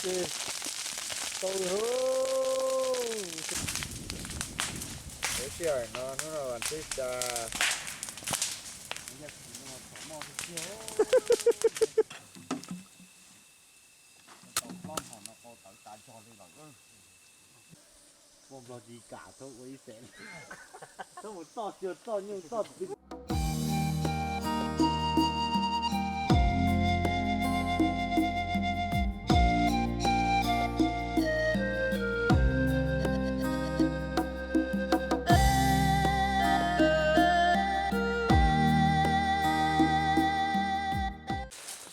Tau, lub sij hawm no hnub no vas thib xya. Tau plaub hom no qau tawv tas zog li lawm. Poj Nplog tsis kam txhob ua ib xeem, txhob mus txoj xyuas txoj nyuj txoj twm.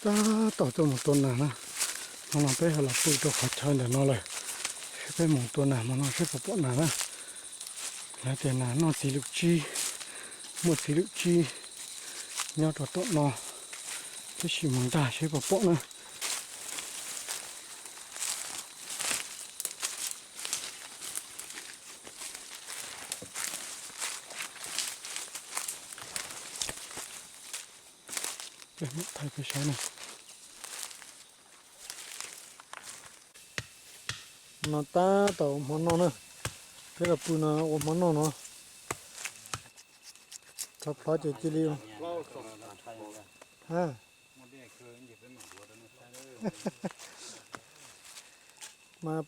Tab tom tuaj mus tua nas na. Hmo no peb ho los pw rau qhov chaw ntawm no lawm, peb mus tua nas hmo no seb puas pom nas na. Lawv tias nas noj txiv lwm tsib, muaj txiv lwm tsib nyob rau tom no, tab sis mus ntag seb puas pom na. Peb mam thaij peb saib na. No tab tom ua hmo noj na, peb los pw no ua hmo noj no. Tso plhov ces cia li. Ha, mas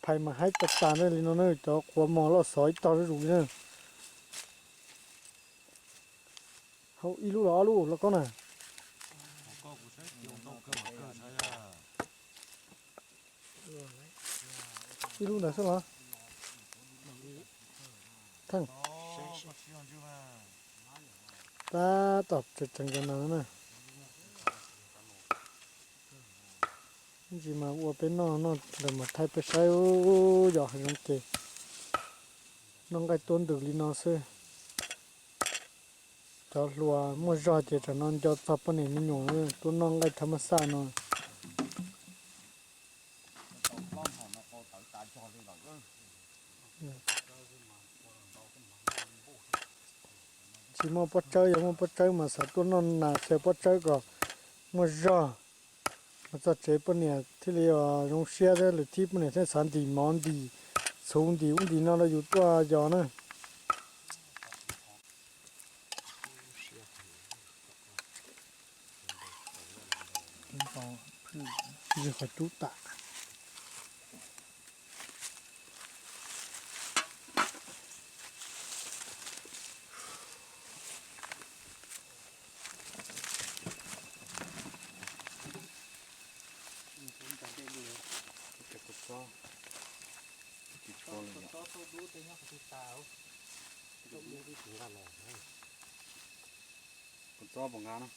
phais mas haib tas tas li no na, cov quav mos loj xov ib tog zuj zus li na. Hau ib lub los ob lub los koj na. Ib lub ntawd xwb los? Theej. Tab tom tseem tseem cov nas na. Ib ntsis mas ua peb noj noj lawm mas thaij peb saib. Yog hav zoov ces noj nqaij tuab ntws li no xwb. Cov hluas muaj zog ces tsam no nco txog poj niam me nyuam tuaj noj nqaij thab mab xaj no. Tsis muaj pob tsawb, yog muaj pob tsawb mas xav tuaj noj nas xyaw pob tsawb kom muaj zog. Mas txog tsev poj niam thiaj li zoo siab thiab, lwm thib poj niam thiaj xav ntim mov ntim txhuv ntim ub ntim no rau yus tuaj yos na. Qhov cub tas. Kua txob puas nqa no?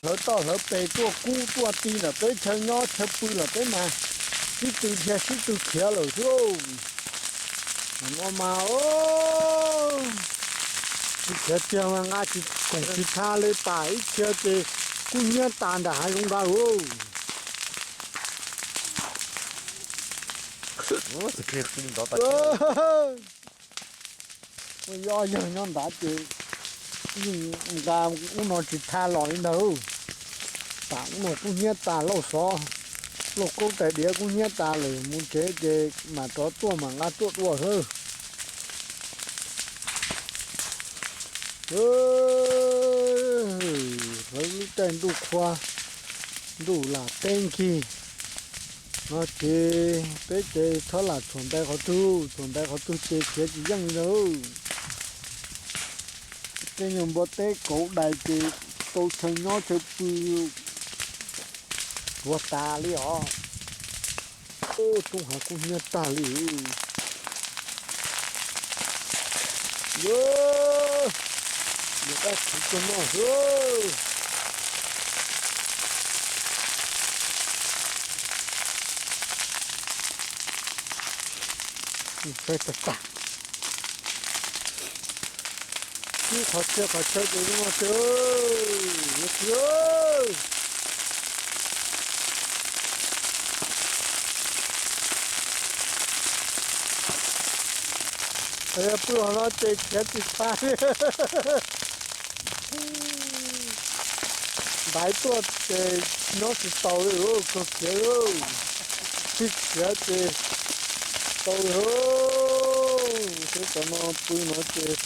Hlawv toj hlawv pes tuaj kub tuaj ti lawm, peb chaw nyob chaw pw lawm peb mas sib tw dhia sib tw khiav lawm xwb. No mas tsis khiav tiag mas nqa tsis koom tsis tha li, pam ib txhia ces kub hnyiab tas nram hav zoov nrad lauj. Ua yog yawg nyob nrad ces yeej nqa ub no tsis tha los li ntawd. Tam ub no kub hnyiab tas, lauj xov lauj kaub tais diav kub hnyiab tas lawm, mus tsev ces mam rov tuaj mam nqa tuaj dua xwb. Hlawv lub caij ntuj qhua, ntuj lam teb nkig no ces peb ces txhob lam txhuam ntais qhov twg, txhuam ntais qhov twg ces khiav tsis yeej li ntawd. Tej nyuag npua teb kauv dais ces tau chaw nyob chaw pw tuag tas li os. Roob hav kub hnyiab tag li. Yuav dab tsi tuaj noj xwb. Ib qhov txhia qhov chaw ces zoo no tiag, yawg txiv. Yog pw hauv no ces khiav tsis tau li. Ntaiv tuaj ces nyob tsis tau li, kawg khiav, tsis khiav ces tau li. Seb cov no pw no ces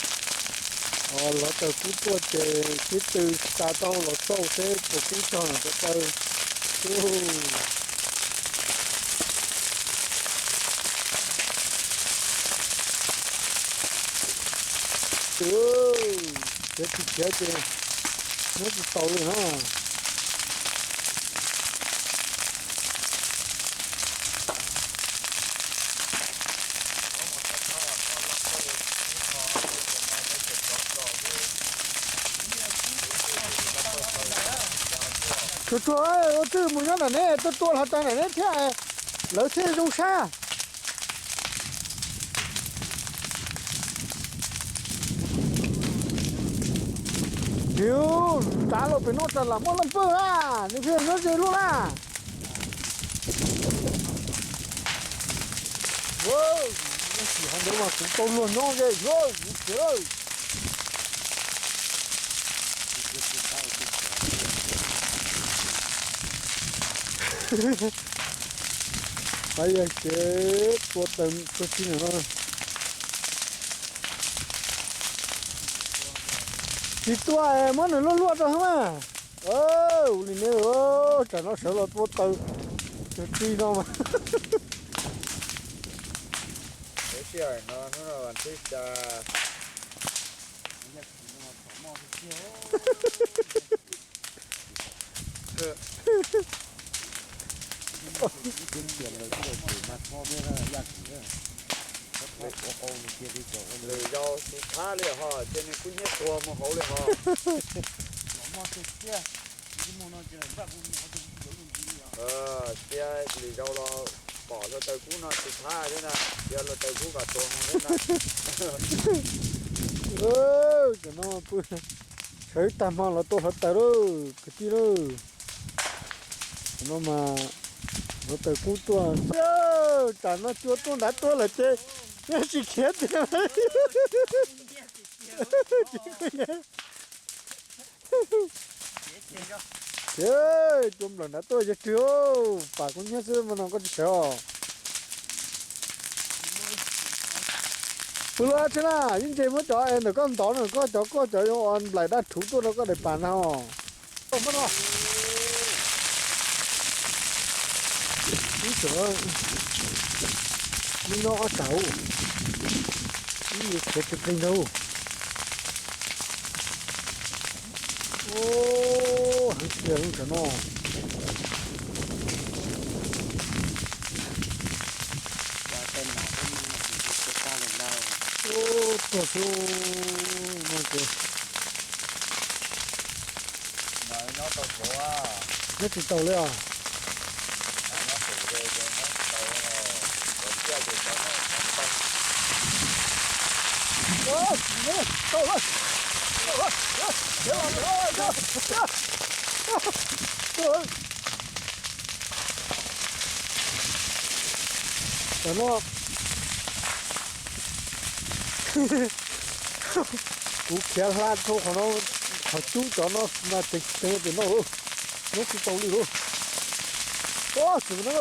hlawv taws kub tuaj ces sib tw xa taub hau los xauj seb puas kub txog no cov taw. Khiav tsis khiav ces nyob tsis tau li na. Tsuag tsuag, ua twj mus nyob nram neb, tuaj tua hlo tau nram neb thiab, lawv thiaj zoo sab. Yus, tsav los pem no tas lam muaj leej pw na, nws thiaj nyob ze luaj na. Sim ho ntawd mas kuv tau luag nyob ze yuav kuv khiav lawm. Pab yog kev tua taws tag tib no. Tsis tua, muab nws luaj luaj rau hauv mas. Ua li neb, tsam no sawv los tua taws tag tib no mas. Lub sij hawm no hnub no vas thib xya. Lwm zaus tus thab li ho, ces nws kub hnyiab tuag mus hauv li ho. Cia lwm zaus los pom hluav taws kub no tus thab thiab na, cia hluav taws kub kom tuag mus thiab na. Cov no pw sawv tag hmo los tua hluav taws lauj kwv tij lauj. Cov no mas hluav taws kub tuaj. Tsam no cua tuaj nrad tuaj lawm ces neb tsis khiav tiag. Ces cua nplawm nrad tuaj yog twg, pam kub hnyiab xwb mas no koj tsis sawv os. Pw lub dab tsi na, yeej ntse muab cov es ntawm koj ntov no, koj cov koj cov nplaim dab rhuv tuaj rau koj daim pam na os. Ib cov, ib nyob ob tsam, ib yuav khiav tsis plig ntag. Heev tiag lub tsam no. Tuag xwb no ces nyob tsis tau li os. Cov no, kuv khiav hla rau qhov no, qhov cub cov no mas teev teev pem no lauj, nyob tsis tau li lauj. Ua txiv no,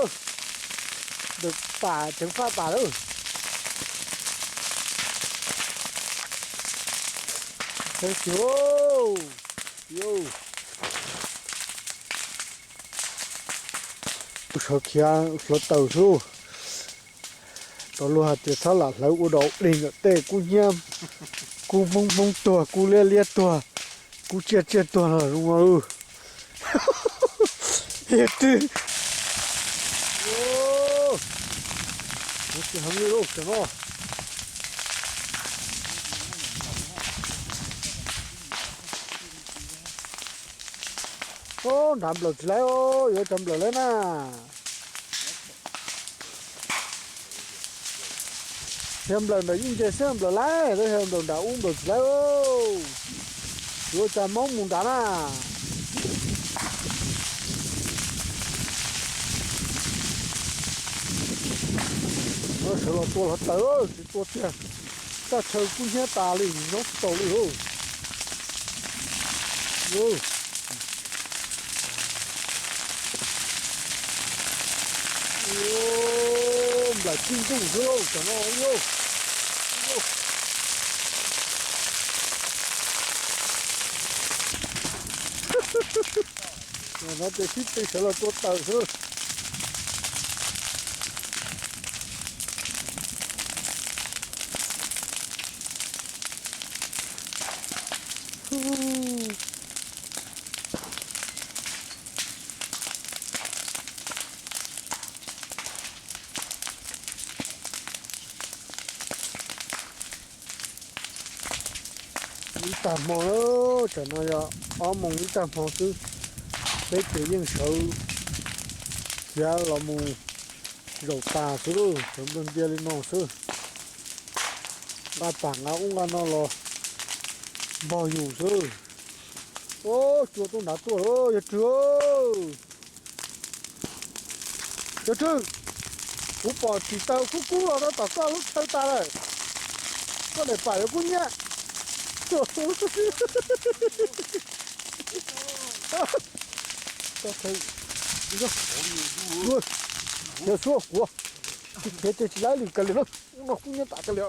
ntawm pam teev faj pam lawm. Tag kis, sawv khiav hluav taws xwb. Tau luag hais tias txhob lam hlawv ua dog ua dig ntawm tej kub hnyiab, kub hmoob hmoob tuag, kub liab liab tuag, kub tsiaj tsiaj tuag no zoo no. Yog twg, tsis heev li lauj tam no. Nrad nplawm tsis laib, yuav cov nplawm laib na. Yog nplawm ntawm yeej ntse xwb nplawm laib, yog nplawm nram ub nplawm tsis laib. Yuav cas moob mus nrad na. Sawv los tua hluav taws, tsis tua tiag. Txaj chaw kub hnyiab tas li, nyob tsis tau li lauj. Ua, Ub, nplaim tib ntuj xwb lauj, tam no lauj. Tam no ces sib tw sawv los tua taws xwb. Ib tag hmo lawm, tam no yog ob moos ib tag hmo xwb, peb ces yeej sawv khiav los mus zaum tas xwb lauj, sawv nplua ntia li no xwb. Nqa pam nqa ub nqa no los npog yus xwb. Ub, cua tuaj nrad tuaj lawm, yawg Trwg. Yawg Trwg, kuv pom tis taw kub kub los rau tom koj lub chaw tas lawm. Koj daim pam yuav kub nyab. Yawg Xua, kuv khiav khiav ces tsis laib lwm kiag li na. Ub no kub nyab tas kiag li.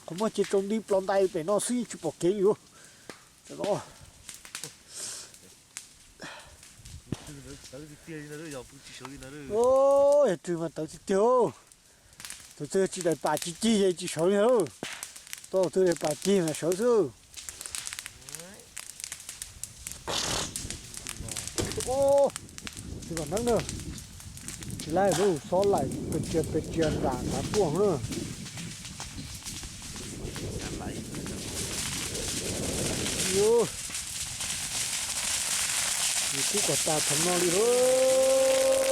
Qhov muag ces tsaus nti plos ntais pem no xwb yeej tsis pom kev li. Yawg Trwg mas tawv tiag tiag. Tus twg tsis daim pam cig cig ces tsis sawv li. Tau tus daim pam cig mas sawv xwb. Tus kom neeb na, tsis laib lub xob laim pes tsia pes tsia nram nrad tuaj na. Yus kub kom tas thaum no li lauj.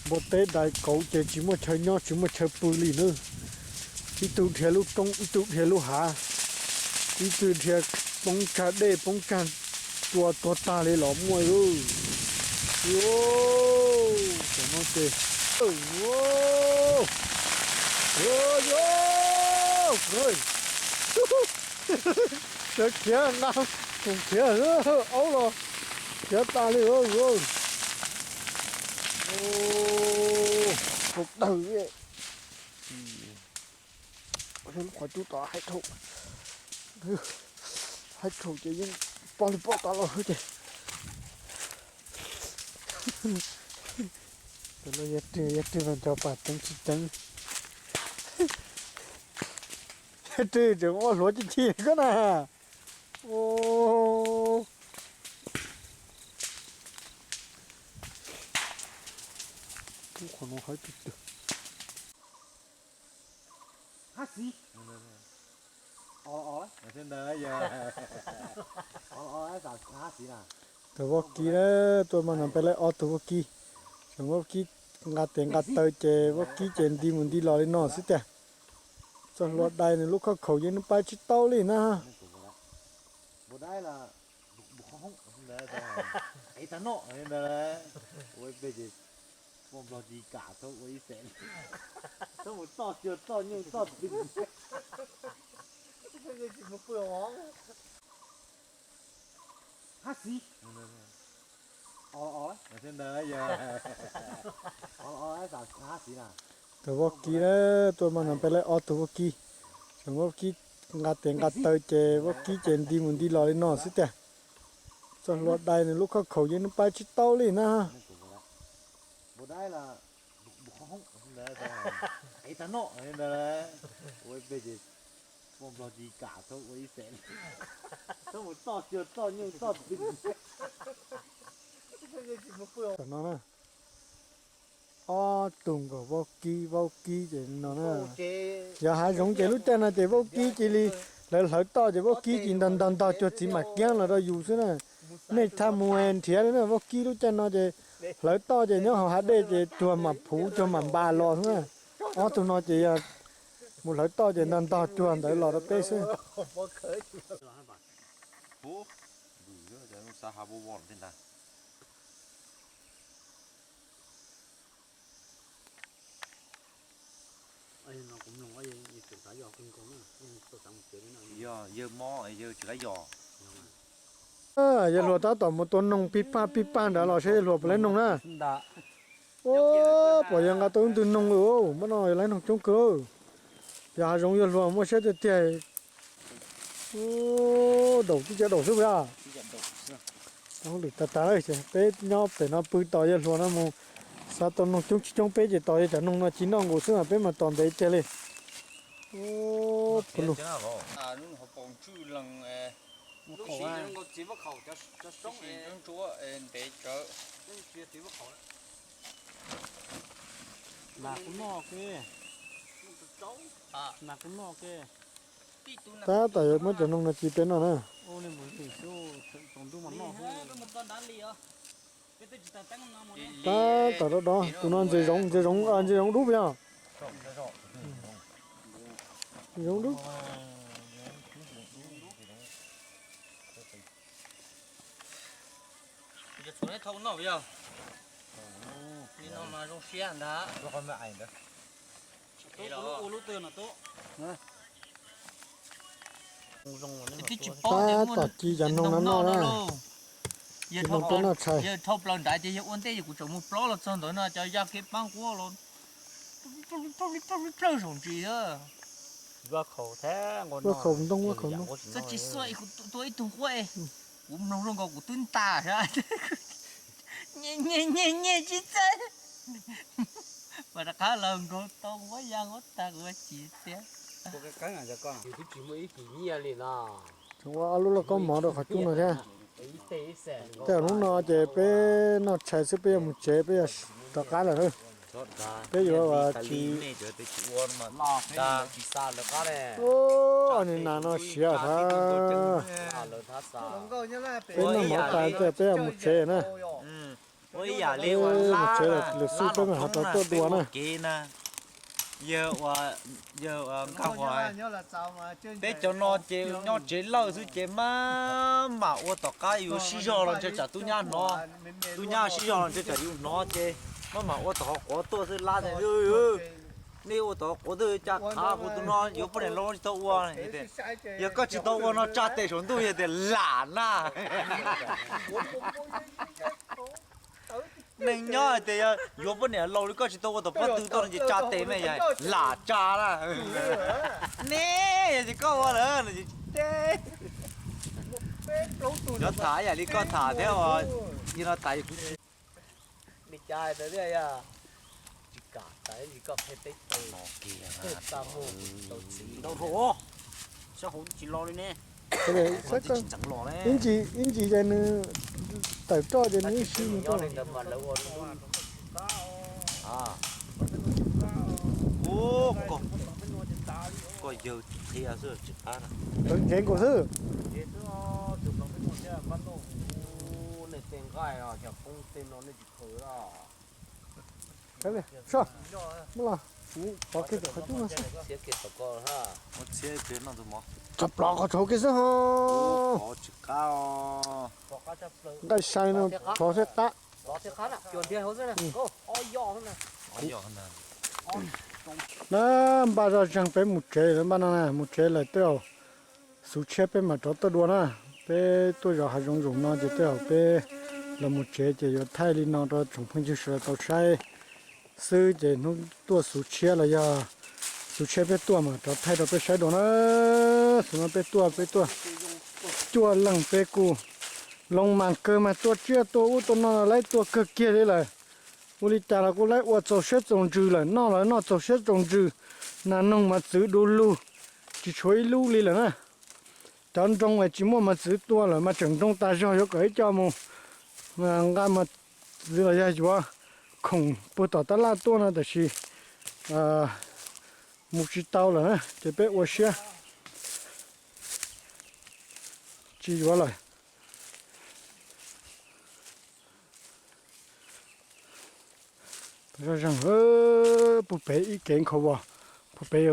Npua teb dais kauv ces tsis muaj chaw nyob tsis muaj chaw pw li na. Ib tug dhia lub roob ib tug dhia lub hav, ib tug dhia poob tsag dej poob tsag tua tuag tag li los muaj li. Tam no ces sawv khiav nqa khoom khiav aub los khiav tas li. Tus dawg, lub qhov cub tom haib dhau, haib dhau ces yeej pog li pog tom los ces. Tus no yog Rwg, yog Rwg mas nrog pam ceev tsis ceev. Rwg tseem ua hluav ci ci koj na. Qhov no haib tiag tiag. Tus vaub kib na, tuaj mas no peb laib ob tug vaub kib. Tseem vaub kib nqa tes nqa taw ces vaub kib ces nti mus nti los li no xwb tiag. Txoj hlua dai nws lub khob khaum yeej nws pab tsis tau li na. Tus vaub kib na, tuaj mas no peb laib ob tug vaub kib. Tseem vaub kib nqa tes nqa taw ces vaub kib ces nti mus nti los li no xwb tiag. Txoj hlua dai nws lub khob khaum yeej nws pab tsis tau li na. Tam no na, ob tug nkaus vaub kib, vaub kib ces no na. Yog hav zoov ces lub caij no ces vaub kib cia li, lawv hlawv toj ces vaub kib cia li ntog ntog ntog cuag txiv mam kiab los rau yus xwb na. Nej thaj mus nrhiav li na, vaub kib lub caij no ces hlawv toj ces nyob hauv hav dej ces cuag mam phuv cuag mam npas los xwb na. Ob tug no ces yog mus hlawv toj ces ntog ntog cuag ntawd los rau peb xwb. Yog yawg mob yawg tsis qab yos. Yawg hluas tab tom mus tua noog pib paj pib paj nrad los saib yawg hluas puas laib noog na. Pom yawg nqa tau ib ntwg noog lawm, muab no yawg laib noog coob kawg. Yog hav zoov yawg hluas muaj siab tiag tiag. Daum tib co daum xwb puas yog? Hauj lwm tag tag lawm ces peb nyob pem no pw tos yawg hluas no mus xav tau noog coob tsis coob peb ces tos yawg cov noog no ci noj nkaus xwb mas peb mas tos ntev tiag li. Tab tom yuav muab cov noog no ci peb noj na. Tab tom dob dob tus no ntses zoov, ntses zoov, ntses zoov dub puas yog? Ntses zoov dub. Tab tom ci cov noog no noj na. Ci noog peb noj tshais. Yawg dhau plaws nrad ces yawg ua ntej ces kuv tseem mus plob los txog ntawd no cov yaj kev paab quab los plaws saum ntsis. Ua khaum ntoo, ua khaum ntoo. Txawj tsis xua tua ib tug quab, kuv mloog zoo nkaus kuv twb ntas. Nyias nyias nyias tsis txawj. Mas rov qab los nkaug tau quab ya quab tag kuv tsis tiag. Tseem ua ob lub lauj kaub mov rau qhov cub no thiab. Tej hnub no ces peb noj tshais xwb peb yuav mus tsev peb yuav rov qab lawm. Peb yuav ua tsis Ua nim no no siav tag. Peb noj mov tas tej peb yuav mus tsev na. Mus tsev lawm lwm xwb peb mam ho rov tuaj dua na. Yawg Nkaj Huas, peb cov no ces nyob tsev lawj xwb ces maj mam ua tom qab yuav sib zog los ntshe tsam tub nyab hnov, tub nyab sib zog los ntshe tsam yus hnov ces maj mam ua tom qab quav tuaj xwb lab tias, nej ua tom qab quav tuaj cas qhav kuv tus no yuav poj niam laus tsis tau ua. Yog koj tsis tau ua no tsa tes saum ntuj yog tias lam na. Neeg nyob hais tias yuav poj niam laus li koj tsis tau ua tom pob tw tuaj no ces tsa tes me lam tsa na. Ne, yog tias koj ua lawm no ces yuav tham yam li koj tham thiab os. Yog no tas kuv tsis ntau hauv tsis los li ne. Ib ntsis, ib ntsis ces nws tawm roj ces nws ib si nws tuaj. Koj yawg qhia xwb tsis qab na. Lawv ntsev nkaus xwb. Soj, muab los kuv pov kiag tom qhov cub no xwb. Txhob plov qhov tshauv kiag xwb ho. Nqaij sai no plov thiab qab. Na, npaj zoj zeeg peb mus tsev lawm npaj no na, mus tsev lawm tej zaum xuv tshiab peb mam rov tuaj dua na. Peb tuaj zov hav zoov zaum no ces tej zaum peb los mus tsev ces yuav thaij li no rau tsoom phooj ywg sawv daws tau saib xwb ces hnub tuaj xuv tshiab los yog xuv tshiab peb tuaj mam rov thaij rau peb saib dua na. Xuv no peb tuaj, peb tuaj cuaj leeg peb kuj loo mas kawg mas tua tsiaj tua ub tua no laib tua kawg kiag li lawm. Ua li cas los kuj laib ua txaus siab txaus ntsws lawm, noj los noj txaus siab txaus ntsws, nas noog mas txwv du lug, tsis tshuav ib lub li lawm na. Cov nroo es tsis muaj mas txwv tua lawm mas tseem nroo tas zog yuav kom ib co mus nqa mas txwv los yog yuav khoom puag tom tab laj tuaj no tab sis mus tsis tau lawm na ces peb ua siab tsis yuav lawm. Zoj zeeg, puag pem ib kev nkhaus vos, puag pem.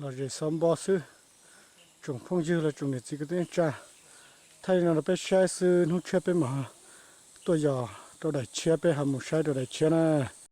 Los zes xob npob xwb, tsoom phooj ywg los tsoom niam txiv kwv tij neej tsa, thaij li no rau peb saib xwb, hnub tshiab peb mam tuaj yos rau daim tshiab, peb ho mus saib rau daim tshiab na.